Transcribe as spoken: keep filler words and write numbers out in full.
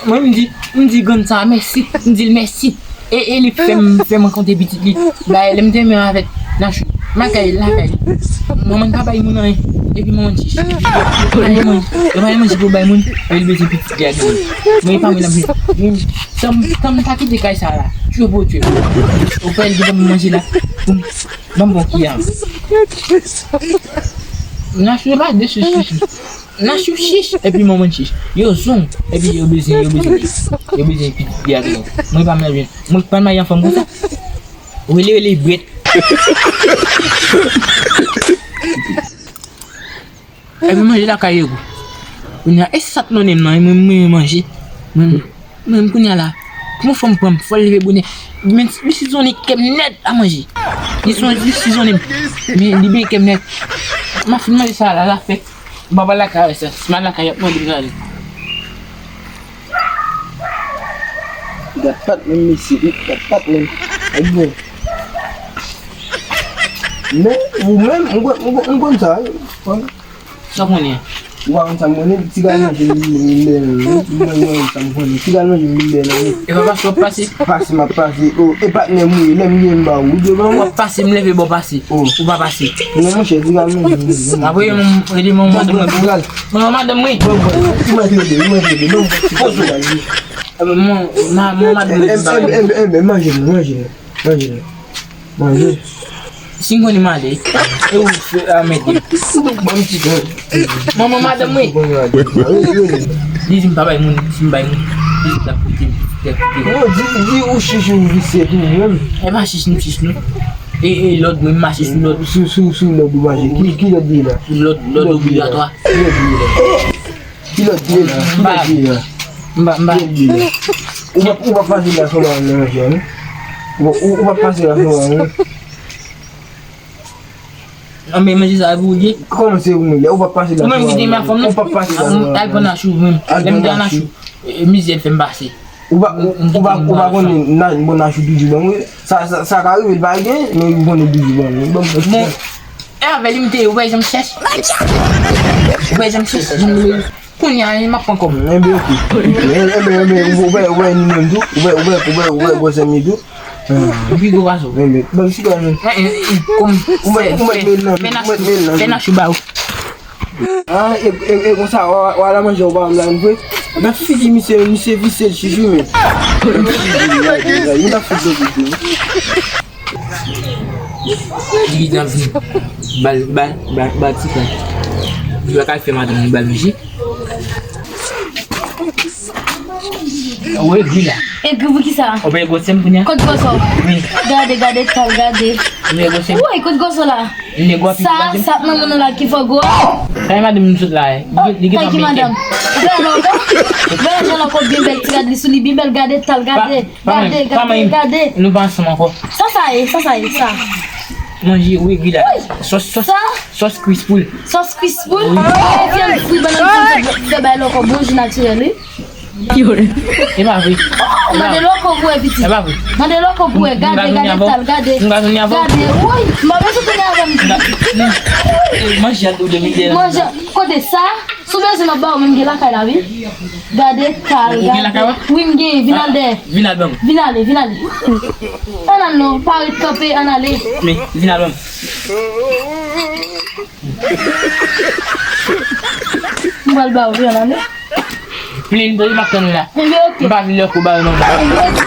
Mwen, m di, m di grann sa a mèsi, m di l mèsi. E, e li fè m, fè m rankontre pitit li. Bay, lè m te menm avèk Nachou, lakay, lakay. Manman n pa bay moun anyen. Epi manman n chich. Yo pa gen manje, yo pa gen manje pou bay moun. Epi l bezwen pitit li ak moun. Mwen, e pa mwen l ap jwenn. Tan m, tan m pa kite kay sa a la. Tchwe pou tchwe. Ou fè l ki ban m manje la. Pou m, ban m bon ki a. Nachou, e pa de chich, chich. Nachou chich, epi manman chich. Yo zong, epi yo bezwen, yo bezwen, yo bezwen pitit li ak nou. Mwen pa mwen jwenn. Mwen pa mwen yon fanm konsa. Rele, rele, bwèt. Epi manje lakay yo gou. Kounye a, e sa t non m nan, mwen, mwen manje. Mwen, Mwen menm kounye a la, pou yon fanm pran m, fò l leve bonè. Men li sizonnen kè m nèt a manje. Li son, li sizonnen m. Men li benyen kè m nèt. M ap fin manje sa la, la fèt. M pa pral lakay avè sa. Si m al lakay, y ap mande m sa. Gad pat menm mesye, wi, gad pat menm. Ak bon. Men, ou menm, m konn, m konn, m konn sa, wi. Sa w konnen? Ou pa konn sa m konnen, ti gal manje m, m, m, m, m, m, sa m konnen. Ti gal manje m, m, m, m. E pa pase w ap pase? Pase m ap pase. O, e patnè m ou ye, lè m ye m ba ou, ou dwe ban mwen. W ap pase, m leve ba w pase. O. Ou pa pase. Non, monchè, ti gal manje m, m, m. Apre, m, rele manman madanm mwen. Manman madanm mwen. Bon, bon, ou mèt rele, ou mèt rele. Bon, bon, ti gal manje. Manman madanm mwen. Enben, enben, manje m, manje m, manje m. Manje. Si m konnen m ale, e ou fè a mèt. Bon, ti jan. Manman madanm mwen. Li di m pa bay moun, si m bay moun, li di l ap koute m, l ap koute m. Yo, di, di ou chich ou visye tou, menm. E pa chich m chich, non. E, e lòd, mwen, m mache sou lòd. Sou, sou, sou lòd ou mache. Ki, ki lòd li la? Lòd, lòd obligatwa. Ki lòd li la? Ki lòd li la? Ki lòd li la? M pa, m pa. Ki lòd li la? Ou pa, ou pa pase la sou mwen, non, non. Ou, ou, ou pa pase la sou mwen, non. Anben, manje sa pou ou ye? Kòman se ou menm? Ou pa pase la sou mwen. Ou menm ki te ma fanm, non? Ou pa pase la sou mwen. Al pran Nachou, menm. Lè m te a Nachou, e, mizè l fè m pase. Ou pa, ou, ou pa, ou pa konnen nan, bon, Nachou toujou ban mwen. Sa, sa, sa ka rive, l pa gen, men ou konnen toujou ban mwen. Bon, bon. E avè li m te ye, ou pa janm chèche. Ou pa janm chèche. Kounye a, m ap pran kòb. Enben, oke. Enben, enben, ou wè, ou wè, nou menm tou. Ou wè, ou wè, ou wè, ou wè, bò sèmi tou. Ou pi gwo pase w. Enben, ban m siga menm. Kòm ou mèt, ou mèt men nan, ou mèt men nan. Fè Nachou ba ou. Ah, e, e, e konsa, w a, w a la manje, w pa m la, vre? Nan figi misye, misye visye l chich wi, men. Mwen ta fout zòt wi. Digi nan vin. Bal, bal, bal, bal ti kan. Li pa ka fè madanm li bal manje. Ou egri la. Egri pou kisa? Ou pa egri sèm kounye a? Kot gwo sa w? Wi. Gade, gade, tal, gade. Ou egri sèm? Woy, kot gwo sa w la? Sa, sa t nan men w la ki fè w gwo. Kay madanm m sot la, eh. Li gen, li gen kay ki madanm? Ou vle al ankò? Ou vle al ankò? Byen bèl ti rad li sou li, byen bèl, gade, tal, gade. Gade, gade, gade. Nou pa ansanm ankò. Sa sa ye, sa sa ye, sa. Manje, wi, wi la. Sòs, sòs, sòs kwis poul. Sòs kwis poul? Wi. Vyann fri, bannann fri, fè bay lòkò, bon ji natirèl, wi. E pa vre. Mande lòkò pou wè pitit. E pa vre. Mande lòkò pou wè, gade, gade, tal, gade. Gade, woy, m pa bezwen tounen avè m. Manje a tou de mizè. Manje, kote sa? Si w bezwen m ap ba w, men m gen lakay la, wi. Gade, kal, gade. Ou gen lakay ou? Wi, m gen, vin al dèyè. Vin al ban m. Vin ale, vin ale. Ann al non, pa ret kanpe, ann ale. Men, vin al ban m. M pral ba w, vin al ale. Plin, m ap tann ou la. Enben, oke. M pa vin lè kou ba w non. Enben, oke.